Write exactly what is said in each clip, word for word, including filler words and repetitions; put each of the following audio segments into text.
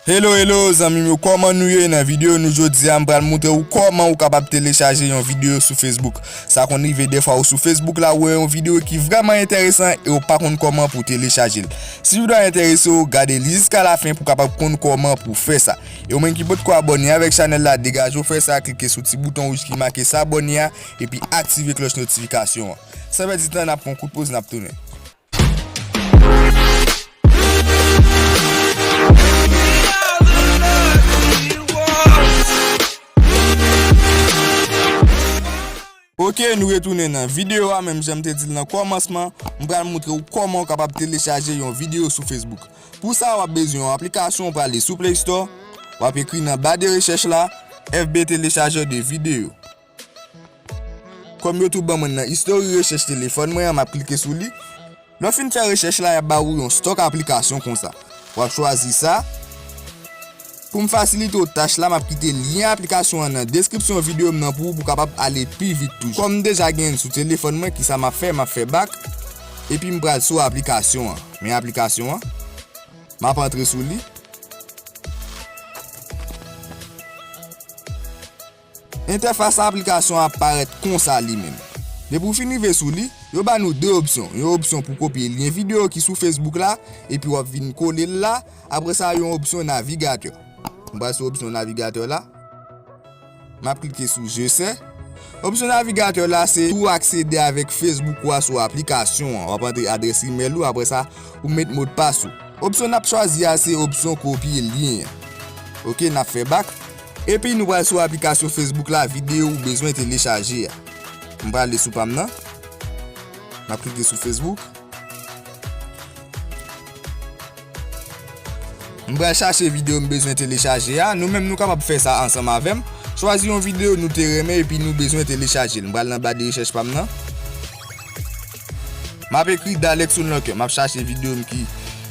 Hello, hello, zanmi m yo, kòman nou ye? Nan videyo nou jodi a, m pral montre ou kòman ou kapab telechaje yon videyo sou Facebook. Sa konn rive dèfwa ou sou Facebook la, ou wè yon videyo ki vrèman enteresan e ou pa konn kòman pou telechaje l. Si videyo a enterese w, gade li jiska lafen pou w kapab konn kòman pou w fè sa. E ou menm ki potko abòne avèk chanèl la, degaje w fè sa, klike sou ti bouton wouj ki make s'abonner a, epi aktive klòch notifikasyon an. San pèdi tan, n ap pran yon kout poz, n ap tounen. Ok, nou retounen nan videyo a, menm jan m te di l nan kòmansman, m pral montre w kòman w kapab telechaje yon videyo sou Facebook. Pou sa, w ap bezwen yon aplikasyon, w prale sou Play Store, w ap ekri nan ba de rechèch la, F B Téléchargeur de vidéo. Kòm yo tou ban mwen nan istori rechèch telefòn mwen an, m ap klike sou li. Lè w fin fè rechèch la, y ap ba ou yon stòk aplikasyon konsa. W ap chwazi sa. Pou m fasilite w tach la, m ap kite lyen aplikasyon an nan deskripsyon videyo m nan pou ou, pou w kapab ale pi vit toujou. Kòm m deja gen l sou telefòn mwen, kisa m ap fè? M ap fè bak. Epi m pral sou aplikasyon an. Men aplikasyon an. M ap antre sou li. Entèfas aplikasyon an ap parèt konsa li menm. Depi w fin rive sou li, yo ba nou de opsyon. Yon opsyon pou kopye lyen videyo ki sou Facebook la, epi w ap vin kole l la. Apre sa, yon opsyon navigatè. M pral sou opsyon navigatè la. M ap klike sou Je sais. Opsyon navigatè la, se pou aksede avèk Facebook ou a sou aplikasyon an. W ap antre adrès imèl ou, apre sa, ou met modpas ou. Opsyon n ap chwazi a se opsyon kopye lyen an. Ok, n ap fè bak. Epi nou pral sou aplikasyon Facebook la, videyo ou bezwen telechaje a. M prale sou pa m nan. M ap klike sou Facebook. M pral chache videyo m bezwen telechaje a. Nou menm nou kapab fè sa ansanm avè m. Chwazi yon videyo nou te renmen epi nou bezwen telechaje l. M pral nan ba de rechèch pa m nan. M ap ekri Dalex Unlocker. M ap chache videyo m ki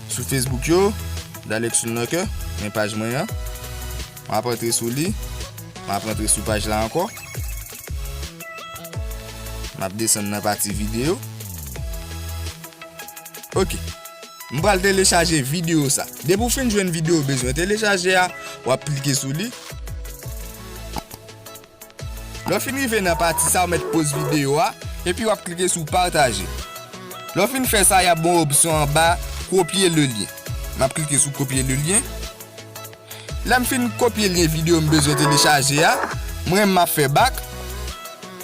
sou Facebook yo. Dalex Unlocker, men paj mwen an. M ap antre sou li. M ap antre sou paj la ankò. M ap desann nan pati videyo. Ok. M pral telechaje videyo sa. Depi w fin jwenn videyo w bezwen telechaje a, w ap klike sou li. Lè w fin rive nan pati sa, w mèt poz videyo a, epi w ap klike sou pataje. Lè w fin fè sa, y ap ba w opsyon anba, copier le lien. M ap klike sou copier le lien. Lè m fin kopye lyen videyo m bezwen telechaje a, mwen m ap fè bak,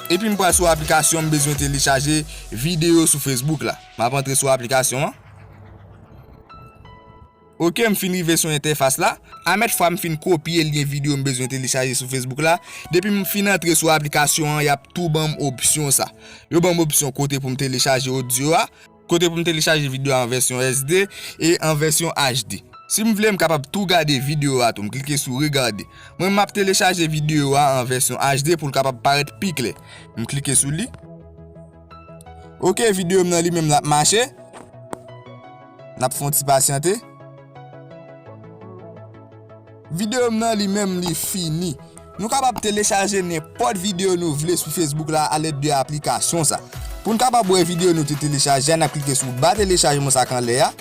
epi m pral sou aplikasyon m bezwen telechaje videyo sou Facebook la. M ap antre sou aplikasyon an. Ok, m fin rive sou entèfas la. A mèt fwa m fin kopye lyen videyo m bezwen telechaje sou Facebook la. Depi m fin antre sou aplikasyon an, y ap tou ban m opsyon sa. Yo ban m opsyon kote pou m telechaje odyo a, kote pou m telechaje videyo a an vèsyon S D e an vèsyon H D. Si m vle, m kapab tou gade videyo a tou. M klike sou regade. Mwen, m ap telechaje videyo a an vèsyon H D pou l kapab parèt pi klè. M klike sou li. Ok, videyo m nan li menm l ap mache. N ap fè yon ti pasyante. Videyo m nan li menm li fini. Nou kapab telechaje nenpòt videyo nou vle sou Facebook la alèd de aplikasyon sa. Pou n kapab wè videyo nou te telechaje a, n ap klike sou ba telechajman sa k anlè a.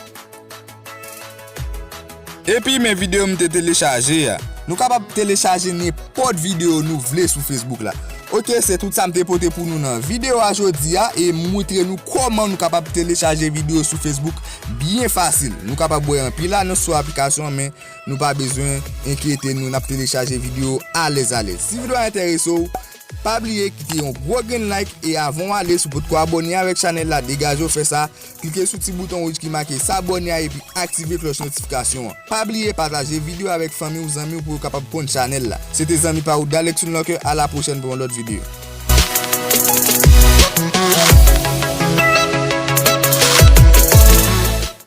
Epi men videyo m te telechaje a. Nou kapab telechaje nenpòt videyo nou vle sou Facebook la. Ok, se tout sa m te pote pou nou nan videyo a jodi a, e m moutre nou kòman nou kapab telechaje videyo sou Facebook byen fasil. Nou kapab wè anpil anons sou aplikasyon an, men nou pa bezwen enkyete nou, n ap telechaje videyo alèz alèz. Si videyo a enterese w, pa bliye kite yon gwo grenn like, e avan w ale, si w potko abòne avèk chanèl la, degaje w fè sa, klike sou ti bouton wouj ki make s'abonner a epi aktive klòch notifikasyon an. Pa bliye pataje videyo avèk fanmi w, zanmi w pou yo kapab konn chanèl la. Se te zanmi pa w Dalex Unlocker, a la pwochèn pou yon lòt videyo.